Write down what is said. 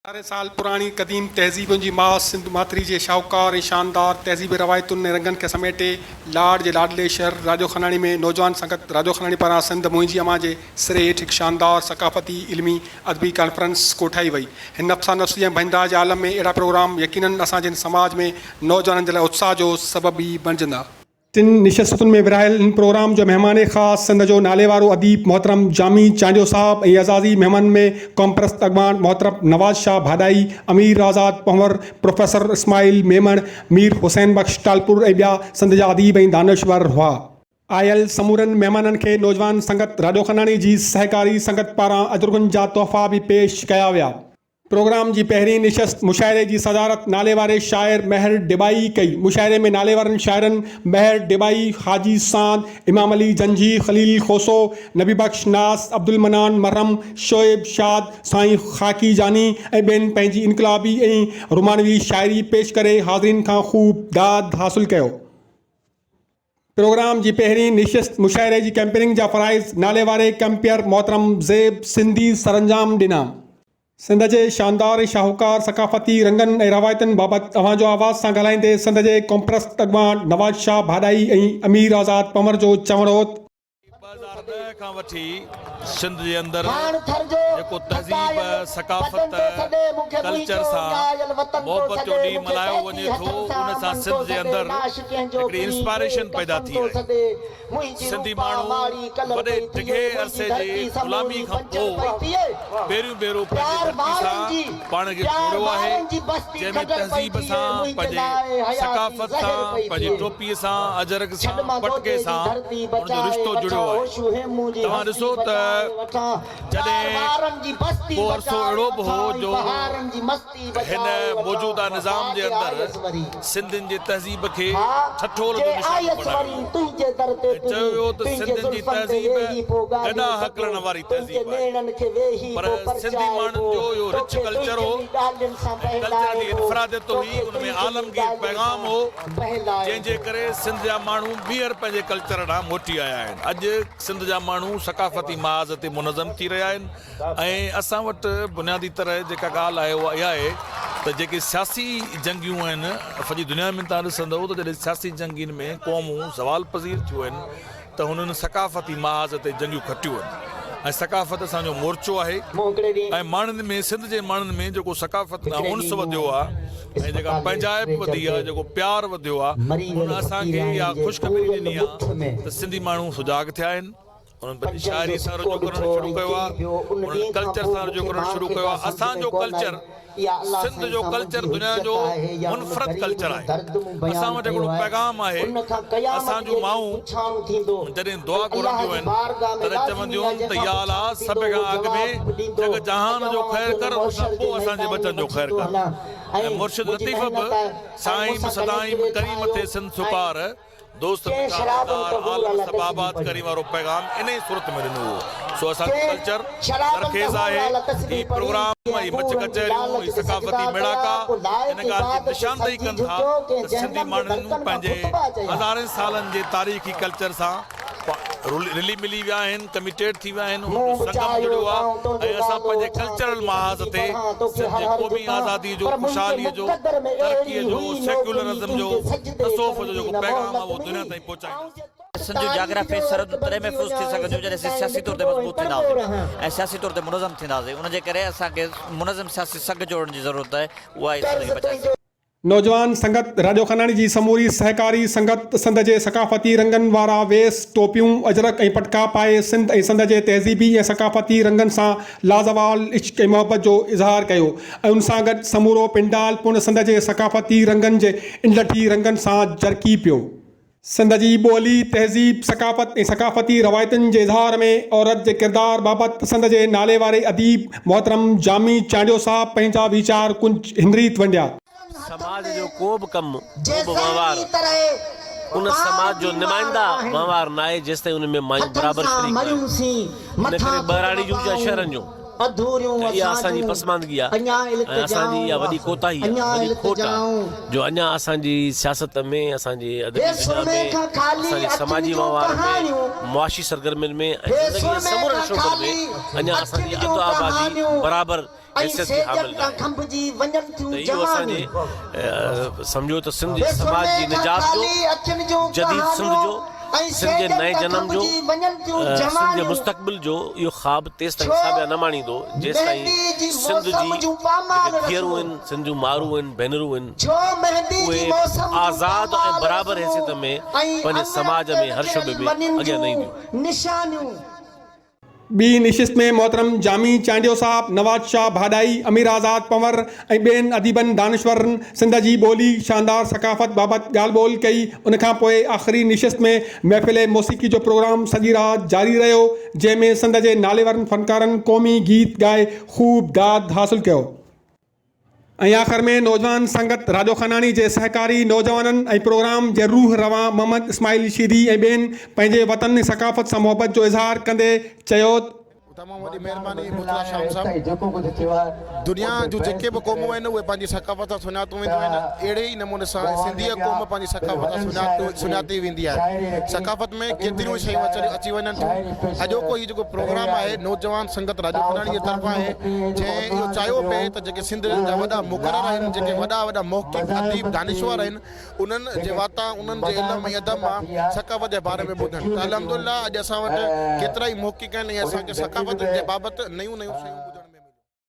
هزارين سال پراڻي قديم تهذيبن جي ماء سنڌ ماٿري جي شاهوڪار ۽ شاندار تهذيبي روايتن ۽ رنگن کي سميٽي لاڙ جي لاڏلي شهر راڄوخاناڻي ۾ نوجوان سنگت راڄوخاناڻي پاران سنڌ منهنجي امان جي سري هيٺ هڪ شاندار ثقافتي علمي ادبي ڪانفرنس ڪوٺائي وئي. هن نفسا نفسي ۽ ڀڃ ڊاهه جي عالم ۾ اهڙا پروگرام يقينن اسان جي هن سماج ۾ نوجوانن جي لاء اتساهه جو سبب ئي بڻجندا. ٽن نشستن ۾ ورهايل ان پروگرام جو مهمان خاص سنڌ جو ناليوارو اديب محترم جامي چانڊيو صاحب ۽ اعزازي مهمانن ۾ قومپرست اڳواڻ محترم نواز شاهه ڀاڏائي، امير آزاد پنهور، پروفيسر اسماعيل ميمڻ، مير حسين بخش ٽالپر ۽ ٻيا سنڌ جا اديب ۽ دانشور هئا. آيل سمورن مهمانن کي نوجوان سنگت راڄوخاناڻي جي سهڪاري سنگت پاران اجرڪن جا تحفا به پيش ڪيا ويا. پروگرام جي پهرين نشست مشاعري جي صدارت ناليواري شاعر مهر ڊٻائي ڪئي. مشاعري ۾ ناليوارن شاعرن مهر ڊٻائي، حاجي ساند، امام علي جنجهي، خليل کوسو، نبي بخش ناز، عبدالمنان مرهم، شعيب شاد، سائين خاڪي جاني ۽ ٻين پنهنجي انقلابي ۽ رومانوي شاعري پيش ڪري حاضرين کان خوب داد حاصل ڪيو. پروگرام جي پهرين نشست مشاعري جي ڪئمپيننگ جا فرائض ناليواري ڪمپيئر محترم زيب سنڌي سرانجام ڏنا. سنڌ جي شاندار ۽ شاهوڪار ثقافتي رنگن ۽ روايتن بابت اوهان جو آواز سان ڳالهائيندي سنڌ جي قومپرست اڳواڻ نواز شاهه ڀاڏائي ۽ امير آزاد پنور جو چوڻ هو ته. 2010 کان وٺي سنڌ جي اندر جيڪو تهذيب، ثقافت، ڪلچر سان محبت جو ڏينهن ملهايو وڃي ٿو ان سان سنڌ جي اندر هڪڙي انسپائريشن پيدا ٿي آهي. سنڌي ماڻهو وڏي ڊگهي عرصي جي غلامي کان پوء پهريون ڀيرو پنهنجي ڌرتي سان پاڻ کي جوڙيو آهي جنهن ۾ تهذيب سان پنهنجي ثقافت سان پنهنجي ٽوپي سان اجرڪ سان پٽڪي سان ان جو رشتو جڙيو آهي. توهان ڏسو ته جڏهن ڪو عرصو اهڙو به هو جو هن موجوده نظام جي اندر سنڌين جي تهذيب کي ٺٺول جو نشانو بڻايو ويو ۽ چيو ويو ته سنڌين جي تهذيب گڏا هڪلڻ واري تهذيب آهي پر سنڌي ماڻهن جو اهو رچ ڪلچر هو ۽ ڪلچر جي انفراديت هئي ان ۾ عالمگير پيغام هو. جنهن جي ڪري سنڌ جا ماڻهو ٻيهر پنهنجي ڪلچر ڏانهن موٽي آيا آهن. اڄ سنڌ جا ماڻهو ثقافتي محاذ تي منظم ٿي رهيا آهن ۽ اسان وٽ بنيادي طرح جيڪا ڳالهه آهي اها اها آهي ته جيڪي سياسي جنگيون آهن سڄي دنيا ۾ توهان ڏسندؤ ته جڏهن سياسي جنگين ۾ قومون زوال پذير ٿيون آهن ته هنن ثقافتي محاذ تي جنگيون کٽيون آهن ۽ ثقافت اسان جو مورچو آهي ۽ ماڻهن ۾ سنڌ جي ماڻهن ۾ جيڪو ثقافت ڏانهن انس وڌيو آهي ۽ جيڪا پنهنجائپ وڌي آهي جيڪو پيار وڌيو آهي ان اسان کي اها خوشخبري ڏني آهي ته سنڌي ماڻهو سجاڳ ٿيا آهن انهن پنهنجي شاعري سان رجوع ڪرڻ شروع ڪيو آهي انهن ڪلچر سان رجوع ڪرڻ شروع ڪيو آهي اسان جو ڪلچر سنڌ جو ڪلچر دنيا جو منفرد ڪلچر آهي. اسان وٽ هڪڙو پيغام آهي، اسان جون مائون جڏهن دعا گهرنديون آهن تڏهن چونديون آهن ته يا الله سڀ کان اڳ ۾ جڳ جهان جو خير ڪر ان کان پوء اسان جي ٻچن جو خير ڪر ۽ مرشد لطيف به سائين به سدائين ڪرين مٿي سنڌ سڪار دوست مٺا دلدار عالم سڀ آباد ڪرين وارو پيغام انهي صورت ۾ ڏنو هو. سو اسان جو ڪلچر زرخيز آهي. هي پروگرام، هي مچ ڪچهريون، هي ثقافتي ميڙاڪا ان ڳالهه جي نشاندهي ڪن ٿا ته سنڌي ماڻهن پنهنجي هزارين سالن جي تاريخي ڪلچر سان رلي ملي ويا آهن، ڪميٽيڊ ٿي ويا آهن، انهن جو سنگم جڙيو آهي ۽ اسان پنهنجي ڪلچرل محاذ تي سنڌ جي قومي آزادي جو، خوشحالي جو، ترقي جو، سيڪيولرازم جو، تصوف جو جيڪو پيغام آهي اهو دنيا تائين پهچائينداسين. سنڌ جون جاگرافيائي سرحدون تڏهن محفوظ ٿي سگهنديون جڏهن اسين سياسي طور تي مضبوط ٿينداسين ۽ سياسي طور تي منظم ٿينداسين ان جي ڪري اسان کي منظم سياسي سگهه جوڙڻ جي ضرورت آهي اها ئي سنڌ کي بچائي سگهي ٿي. نوجوان سنگت راڄوخاناڻي جي سموري سهڪاري سنگت سنڌ جي ثقافتي رنگن وارا ويس، ٽوپيون، اجرڪ ۽ پٽڪا پائي سنڌ ۽ سنڌ جي تهذيبي ۽ ثقافتي رنگن سان لازوال عشق ۽ محبت جو اظهار ڪيو ۽ ان سان گڏ سمورو پنڊال پڻ سنڌ جي ثقافتي رنگن جي انڊلٺي رنگن سان جرڪي پيو. سنڌ جي ٻولي، تهذيب، ثقافت ۽ ثقافتي روايتن جي اظهار ۾ عورت جي ڪردار بابت سنڌ جي نالي واري اديب محترم جامي چانڊيو صاحب پنهنجا ويچار ڪجهه هن ريت ونڊيا. سماج جو ڪو به ڪم، ڪو به وهنوار ان سماج جو نمائنده وهنوار ناهي جيستائين ان ۾ مايون برابر شريڪ ناهن. ان ڪري ٻهراڙي جون يا شهرن جون ته اها اسان جي پسماندگي آهي ۽ اسان جي اها وڏي ڪوتاهي آهي، وڏي کوٽ آهي جو اڃا اسان جي سياست ۾، اسان جي ادبي دنيا ۾، اسان جي سماجي وهنوار ۾، معاشي سرگرمين ۾ ۽ زندگي جي سمورن شعبن ۾ اڃا اسان جي اڌ آبادي برابر. حيثيت جي حامل ناهي ته اهو اسان جي سمجهو ته سنڌ جي سماج جي نجات جو جديد سنڌ جو سنڌ جي نئين جنم جو سنڌ جي مستقبل جو اهو خواب تيستائين ساڀيان نه ماڻيندو جيستائين سنڌ جي جيڪي ڌيئرون آهن سنڌ جون مائرون آهن ڀينرون آهن اهي آزاد ۽ برابر حيثيت ۾ پنهنجي سماج ۾ هر شعبي ۾ اڳيان نه اينديون. ٻي نشست ۾ محترم جامي چانڊيو صاحب، نواز شاهه ڀاڏائي، امير آزاد پنور ۽ ٻين اديبن دانشورن سنڌ جي ٻولي، شاندار ثقافت بابت ڳالهه ٻولهه ڪئي. ان کان پوء آخري نشست ۾ محفل موسيقي جو پروگرام سڄي رات جاري رهيو، جنهن ۾ سنڌ جي ناليوارن فنڪارن قومي گيت ڳائي خوب داد حاصل ڪيو. ۽ آخر ۾ نوجوان سنگت راڄو خاناڻي جي سهڪاري نوجوانن ۽ پروگرام جي روح روان محمد اسماعيل شيدي ۽ ٻين پنهنجي وطن ۽ ثقافت سان محبت جو اظهار ڪندي چيو ته. تمام وڏي مهرباني مرتضيٰ شام صاحب. دنيا جون جيڪي به قومون آهن اهي پنهنجي ثقافت سان سڃاتون وينديون آهن اهڙي ئي نموني سان سنڌيء قوم پنهنجي ثقافت سان سڃاتي ويندي آهي ثقافت ۾ ڪيتريون ئي شيون اچي وڃن ٿيون اڄوڪو هي جيڪو پروگرام آهي نوجوان سنگت راڄو خاناڻي جي طرفان آهي جنهن اهو چاهيو پئي ته جيڪي سنڌ جا وڏا مقرر آهن، جيڪي وڏا وڏا محقق، اديب، دانشور آهن، انهن جي واتان، انهن جي علم ۽ ادب مان ثقافت جي باري ۾ ٻڌن ته الحمدلله اڄ اسان وٽ ڪيترائي محقق آهن ۽ اسان کي ثقافت جي بابت نيون نيون شيون ٻڌڻ.